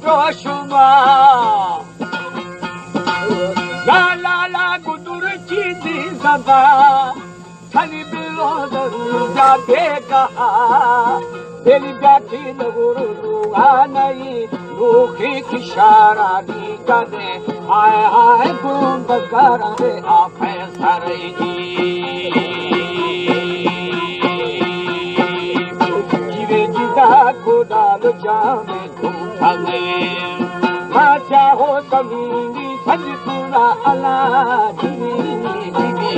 دروشما. لا لا لا گدر چیزی زبا. تنی بلو دریا بیگا. دل بیاتی نگور روانئی. روخی کشارانی کنے. ہائے ہائے گون بکارا دے آپ سرئی. جیوے جدا کودال جامے ما چاہو سمینی سجدنا علا جیوی جیوی.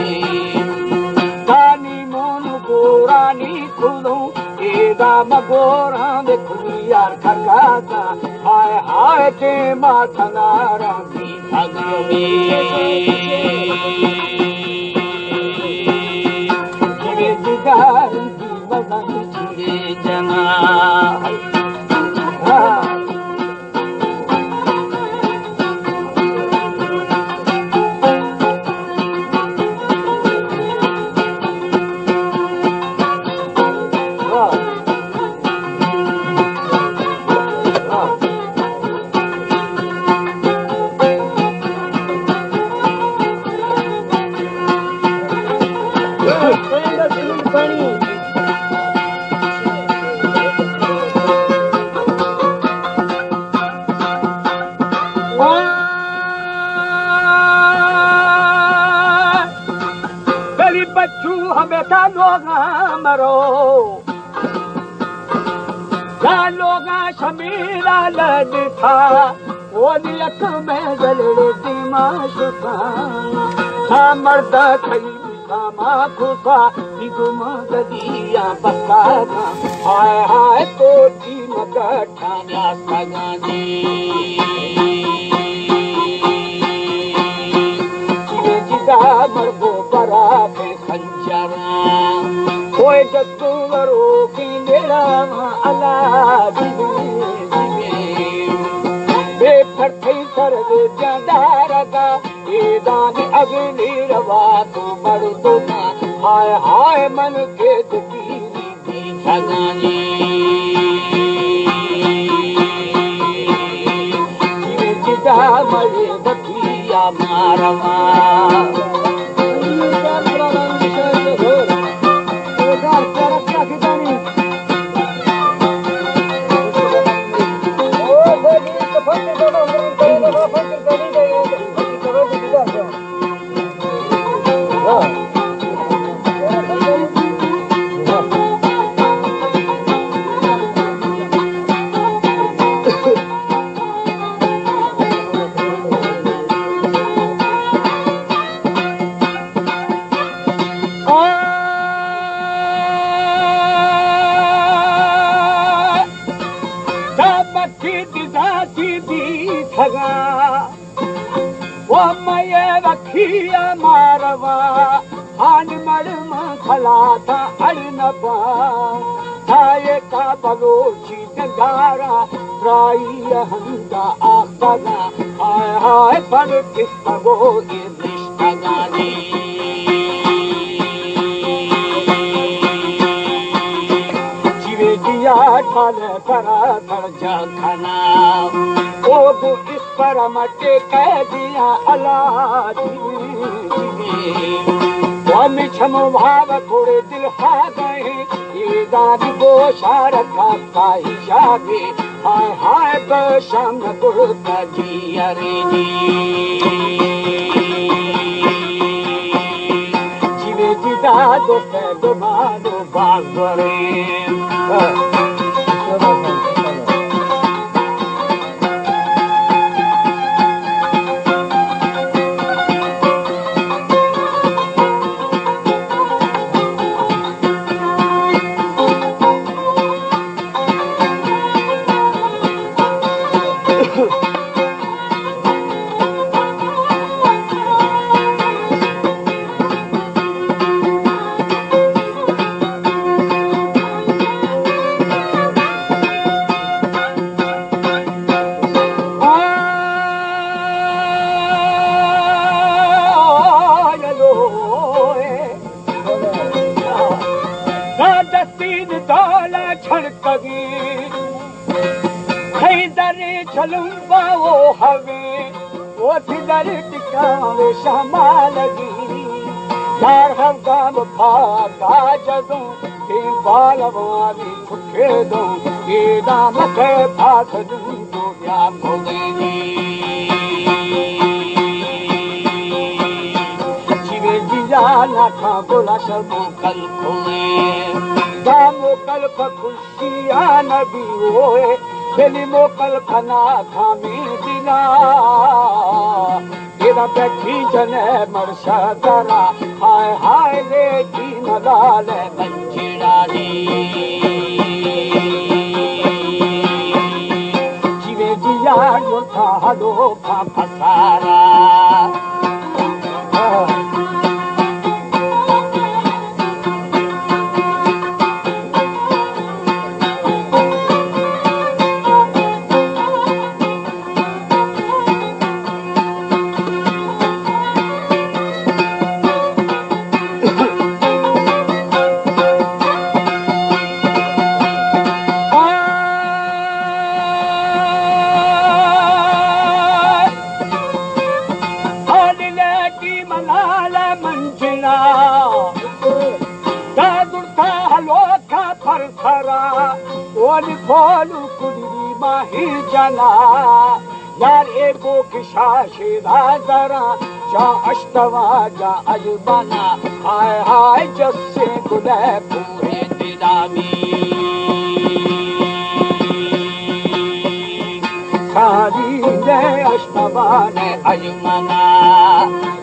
دانی مون گورانی کلو ایدا مگوران کلی یار ککاتا. ہائے ہائے تے ما تنارا بی سگمی. جیوی جدا مزن چیرے جنا. دلی بچو ہمیں تا لوگاں مرو. یا لوگا شمیرا لڈتا، اولی یک میں زلڑ دیما شتا. تا مرد کئی ساما کفا، نگم گدیا بکانا. ہائے ہائے تو تی مگٹھانا سگانی. چیزے جدا مرگو برا پہ خنجراں. کوئی جتو ورو کی نیڑا اللہ دیوی دیوی. بے پھر تھی سر دے جاندار دا. ایدان اگنی روا تو مردم. ہائے ہائے من کے دکی سگانی. جیوے جدا مئے بکیا ماروا. آ، تا بخشی دزاتی دی تھگا. و مئے رکھی ماروا، آن مڑ من خلاتا اڑ نبا. تائے کا بلوچی ڈگارا، ترائی ہندا آختگا. ہائے ہائے پر کستگو اے نشتگانی. جیوے دیا ٹھال کرا سر جا کھنا. او گو پر مٹے کہہ دیا اللہ جی. ومی چم بھاو تھوڑے دل خواہ گئے، یہ داد گوشار کا کائی شاگے. ہائے ہائے بشم گل کا جی ارے جی. جیوے جدا دو پہ دو مانو باغ گورے. در چلم باو ہویں، وتی در ٹکاں شمالگی۔ یار ہر گام پاکا جدوں، تیں بالوانی چکے دوں، اے دامک پاک دوں، تو بیا کھلینی۔ چیویں جنجال ناکاں گلا شر موکل کھلیں، داموکل پہ خوش شیا نبی ہوئے، دلی موکل کھنا کھامی دلا۔ تیرا بیٹھی جنے مرشا درا، ہائے ہائے لیٹی ملال منجرانی۔ جیوے جیا جڑتا ہلو کا پسارا۔ آلے لیٹی ملال منجلا، دادڑتا ہلوکا پر سرا، اولی کولو کلی ماہی جنا۔ یار اے گو کشا شیرا درا، جا اشتوا جا اجبنا، ہائے ہائے جسے گلے پورے دلامی۔ ساری نے اشتوا نے اجمنا،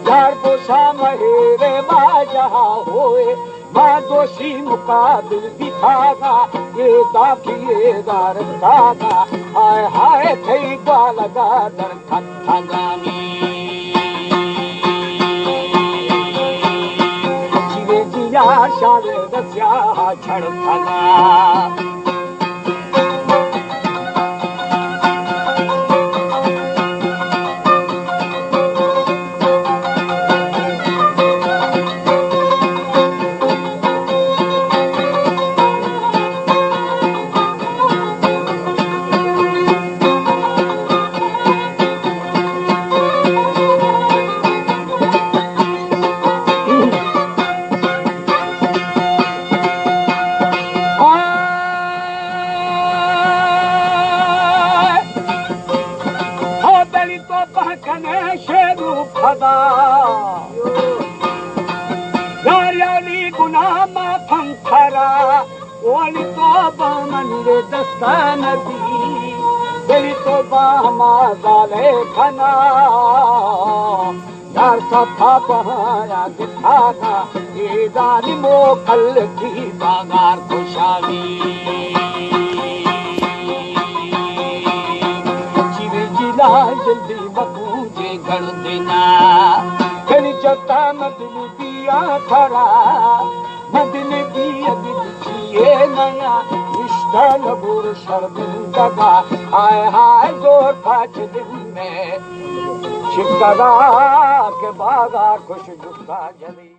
یار بوسا مہیرے ما جہا ہوئے، ما دوشی مقابل بیتاگا، اے داکی اے دار تاگا، ہائے ہائے تئی بالگا در کھتگانی۔ جیوے جیا شال دسیا جھڑ تھگا۔ آئے، او دلی تو پہکنے شیرو پھدا۔ یار یعنی گناہ ما پھنکھرا، اولی تو با من دے دستان دی۔ دلی تو با ہما زالے کھنا۔ یار ستا بہایا گتھانا، اے دانی موکل کی بازار خوشاوی۔ چیرے جیلا جلدی مکوجے گردنا، کلی جتا مدنی بیا کھڑا۔ مدنی بیا دل چیے نیا، اشتال بور شرمندگا۔ ہائے ہائے زور پاچ دل میں، شکرا کے بازار خوش گتا جلی۔